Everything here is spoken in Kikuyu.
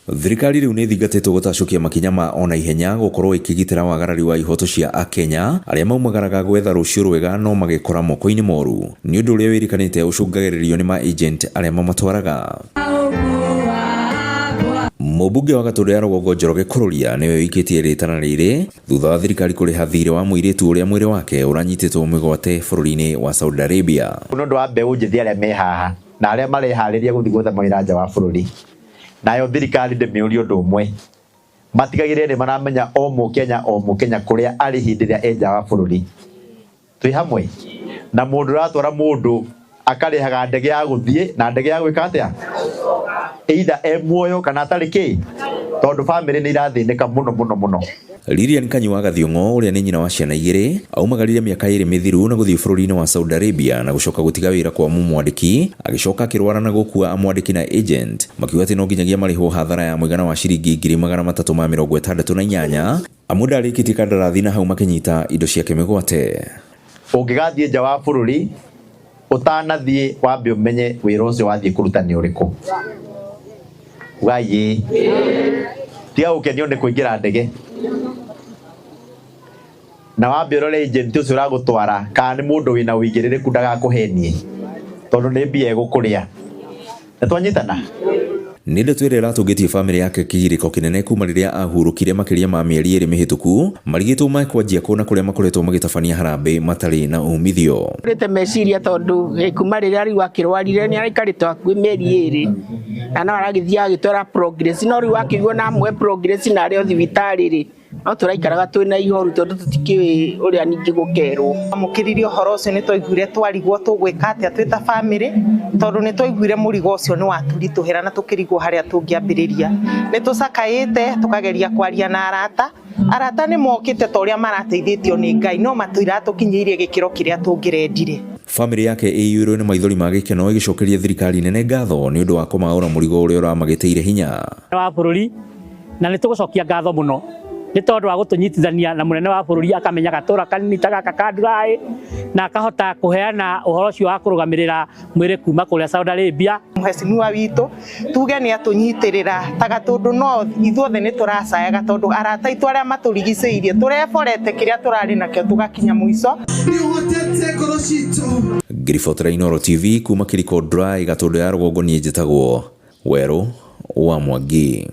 Thirikari rĩu nĩ ĩthingatĩtwo gũtacũkia makinya ma o na ihenya gũkorwo ĩkĩgitĩra wagarari wa ihoto cia Akenya arĩa maumagaraga gwetha rũciũ rwega no magekora moko-inĩ moru nĩ ũndũ ũrĩa wĩrĩkanĩte ũcũngagĩrĩrio nĩ ma agent arĩa mamatwaraga. Mũmbunge wa Gatũndũ ya Rũgongo Njoroge Kũrũria nĩwe ũikĩtie rĩtana rĩrĩ thutha wa thirikari kũrĩha thirĩ wa mũirĩtu ũrĩa mwĩrĩ wake ũranyitĩtwo mĩgwate bũrũri-inĩ wa Saudi Arabia. Nĩ ũndũ wa mbeũ njĩthĩ arĩa me haha na arĩa mareharĩria gũthiĩ gwetha mawĩra nja wa bũrũri, nayo thirikari ndĩmĩũrie ũndũ ũmwe, matigagĩrĩre nĩ maramenya o Mũkenya o Mũkenya kũrĩa arĩ hĩndĩ ĩrĩa e nja wa bũrũri. Twĩ hamwe? Na mũndũ ũratwara mũndũ akarĩhaga ndege ya gũthiĩ na ndege ya gwĩka atĩa? Either e muoyo kana atarĩ kĩ? Tondũ bamĩrĩ nĩ irathĩnĩka mũno mũno mũno. Lilian Kanyua Gathiong'o ũrĩa nĩ nyina wa ciana igĩrĩ aumagarire mĩaka ĩrĩ mĩthiru na gũthiĩ bũrũri-inĩ wa Saudi Arabia na gũcoka gũtiga wĩra kwa mũmwandĩki agĩcoka akĩrwara na gũkua amwandĩki na agent makiuga atĩ no nginyagia marĩhwo hathara ya mũigana wa ciringi 368,000 amu ndarĩkĩtie kandarathi na hau makĩnyita indo ciake mĩgwate. Ũngĩgathiĩ nja wa bũrũri ũtanathiĩ wambe ũmenye wĩra ũcio wathiĩ kũruta nĩ ũrĩkũ. Ugai ĩĩ. Tiga gũkenio nĩ kũingĩra ndege. Na wambe ũrore agent ũcio ũragũtwara kana nĩ mũndũ wĩna ũigĩrĩrĩku ndagakũhenie tondũ nĩ mbia egũkũrĩa. Nĩ twanyitana? Nĩ ndeto ĩrĩa ĩratũngĩtie famĩlĩ yake kĩgirĩko kĩnene kuma rĩrĩa ahurũkire makĩria ma mĩeri ĩrĩ mĩhĩtũku marigĩtwo mekwanjia kũ na kũrĩa makoretwo magĩtabania harambĩ matarĩ na umithio. Rĩte meciria tondũ kuma rĩrĩa rĩu akĩrwarire nĩ araikarĩte hakuhĩ mĩeri ĩrĩ na no aragĩthiĩ agĩtwara progress no rĩu akĩigua na amwe progress na arĩ o thibitarĩ rĩ no tũraikaraga twĩna ihoru tondũ tũtikĩũĩ ũrĩa ningĩ gũkerwo. Amũkĩrire ũhoro ũcio nĩ twaiguire twarigwo tũgwĩka atĩa twĩ ta bamĩrĩ tondũ nĩ twaiguire mũrigo ũcio nĩ watũritũhĩra na tũkĩrigwo harĩa tũngĩambĩrĩria. Nĩ tũcakaĩte tũkageria kwaria na arata, arata nĩ mokĩte ta ũrĩa marateithĩtio nĩ Ngai no matiratũkinyĩirie gĩkĩro kĩrĩa tũngĩrendire. Famĩlĩ yake ĩiyũirwo nĩ maithori ma gĩkeno ĩgĩcokeria thirikari nene ngatho nĩ ũndũ wa kũmaũra mũrigo ũrĩa ũramagĩtĩire hinya. Wa bũrũri na nĩ tũgũcokia ngatho mũno nĩ tondũ wa gũtũnyitithania na mũnene wa bũrũri akamenya gatũra kanini ta gaka ka Ndurai na akahota kũheana ũhoro ũcio wa kũrũgamĩrĩra mwĩrĩ kuma kũrĩa Saudi Arabia. Mheshimiwa witũ tuge nĩ atũnyitĩrĩra ta Gatũndũ no ithuothe nĩ tũracayaga tondũ arata aitũ arĩa matũrigicĩirie tũreborete kĩrĩa tũrarĩ nakĩo tũgakinya mũico. Ngĩribotera Inooro TV kuma Kiriko Dry Gatũndũ ya rũgongo niĩ njĩtagwo Werũ wa Mwangi.